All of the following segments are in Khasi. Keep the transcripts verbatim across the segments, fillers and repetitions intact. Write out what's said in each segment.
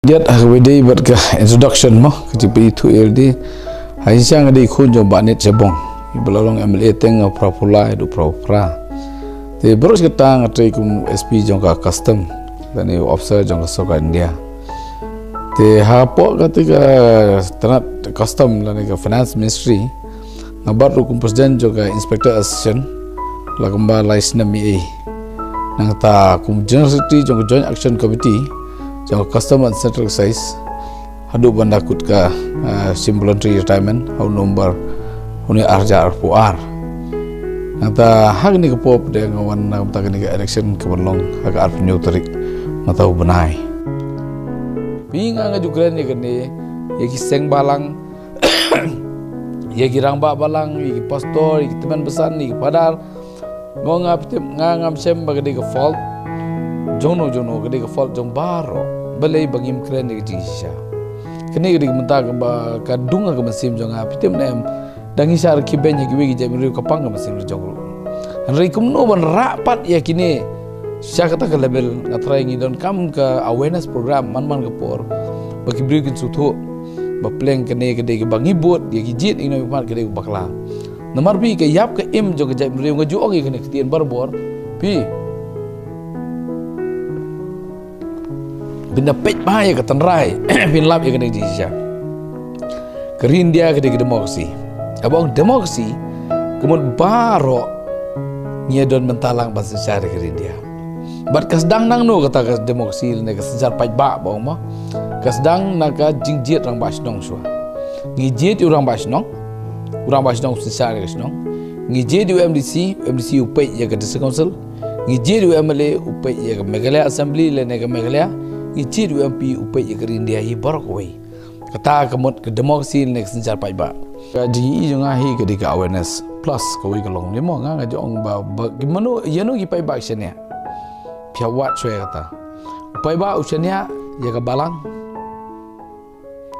Ïat ha kaba ïadei bad ka introduction mo, ka jingpyni thuh ïa lade. Ha i sha nga dei khun jong Bah Nit Shabong. I ba la long M L A teng ha phra phew lai haduh phra phew phra. Te baroh shi katta nga trei kum S P jong ka custom, lane officer jong ka sorkar India. Te hapoh kata ka tnat custom lane ka finance ministry, nga bat ruh kum president jong ka Inspector Association la kumba lai snem ïa i. Nangta kum General Secretary jong ka Joint Action Committee jong ka Custom and Central Excise haduh ban da kut ka, ah, shim voluntary retirement ha u November une ar hajar arphew ar. Nangta ha kane ka por de nga wan na ka bynta kane ka election ka ban long ha ka arphew hynñiew tarik mynta u bnai. Phi, nga nga ju kren ïa kane, ïa ki seng balang, ïa ki rangbah balang, ïa ki pastor, ïa ki tymmen basan, ïa ki phadar. Nga, nga phi tip, nga ngam shem ba ka dei ka fault jong no jong no, ka dei ka fault jong baroh. Balei ba ngim kren ïa ka jingshisha? Kane ka dei ka bynta kaba ka dung ha ka mynsiem jong nga, phi tip ne em. Dang ngi shah rkhie beiñ ha kiwei ki jaitbynriew ka pang ka mynsiem jong ruh. Hynrei kumno ban rah pat ïa kine sha kata ka level, nga tharai ngi donkam ka awareness program man man ka por, ba ki briew kin sngewthuh ba pleng kane ka dei kaba ngi bud ïa ki jied, ïa ki nongmihkhmat ka dei kaba bakla. Namar phi, ka ïap ka im jong ka jaitbynriew, nga ju ong ïa kane ka ktien barabor. Phi, phin da peit bha ïa ka tynrai, phin lap ïa kane ka jingshisha. Ka ri India ka dei ka democracy. Haba ong democracy, ka mut baroh ngi ïa don bynta lang ban synshar ïa ka ri India. Bad ka sdang nangno kata ka democracy lane ka synshar paidbah ba ong mo? Ka sdang na ka jingjied rangbah shnong shuwa. Ngi jied ïa u rangbah shnong, u rangbah shnong u synshar ïa ka shnong. Ngi jied ïa u M D C, u M D C u peit ïa ka District Council. Ngi jied ïa u M L A u peit ïa ka Meghalaya Assembly lane ka Meghalaya. Ngi jied ïa u M P u peit ïa ka ri India hi baroh kawei. Kata ka mut ka democracy lane ka synshar paidbah. Ka jingïohi jong nga hi ka dei ka awareness plus kawei ka long lei mo, nga nga ju ong ba, ba ki mano, ïano ki paidbah ki shaniah. Phi hap wad shuwa ïa kata. U paidbah u shaniah ïa ka balang,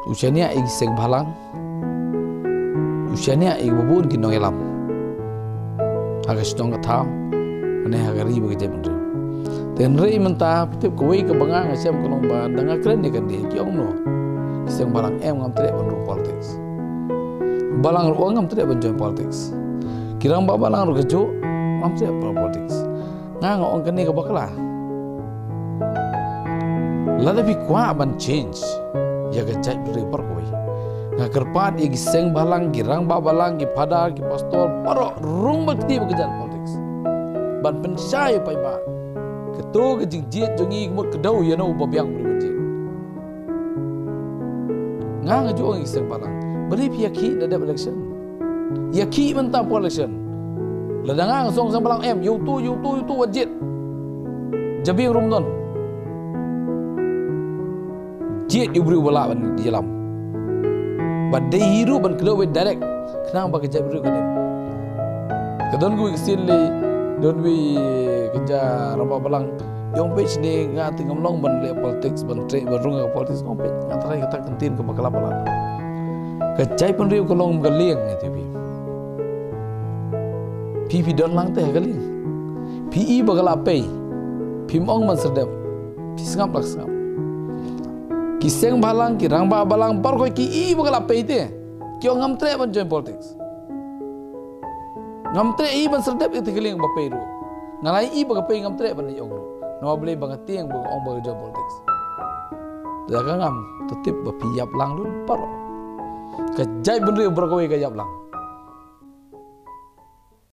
u shaniah ïa ki seng balang, u shaniah ïa kiba bun ki nongïalam ha ka shnong ka thaw, ne ha ka ri bad ka jaitbynriew. Te hynrei mynta phi tip kawei kaba nga nga shem ka long ba da nga kren ïa kane ki ong no, ki seng balang em, ngam treh ban rung politics. Balang ruh ngam treh ban join politics. Ki rangbah balang ruh kajuh, ngam treh ban politics. Nga nga ong kane ka bakla. Lada phi kwah ban change ïa ka jaitbynriew baroh kawei, nga kyrpad ïa ki seng balang, ki rangbah balang, ki phadar, ki pastor, baroh rung bad kti bad ka jait politics. Ban pynshai ïa u paidbah. Kato ka jingjied jong ngi ka mut ka dei ïano ba biang u briew ban jied. Nga nga ju ong ïa ki seng balang, balei phi ïakhih da dep election? Ïakhih mynta por election. Lada nga nga song seng balang em, ïa uto, ïa uto, ïa uto wat jied. Jabieng ruh ym don. Jied ïa u briew ba lah ban ïalam. Ba dei hi ruh ban kdew beit direct khnang ba ka jaitbynriew kan im. Ka don kawei ka sien lei, don kawei ka jait rangbah balang. Ïong peit shane, nga te ngam long ban leh politics, ban trei, ban rung ha ka politics, ïong peit. Nga tharai kata ka ktien kaba khlap palat. Ka jaitbynriew ka long ka lieng, nga ïathuh ïa phi. Phi phi don lang te ha ka lieng. Phi i ba ka la pei. Phim ong ban serdep. Phi sngap la ka sngap. Ki seng balang, ki rangbah balang, baroh kawei ki i ba ka la pei te. Ki ong ngam treh ban join politics. Ngam treh i ban serdep ïa ka lieng ba pei ruh. Nga la i ba ka pei ngam treh ban ïong ruh. Namar balei? Ba nga tieng ba nga ong ba ka join politics. Lada ka ngam, to tip ba phi ïap lang lut baroh. Ka jaitbynriew baroh kawei ka ïap lang.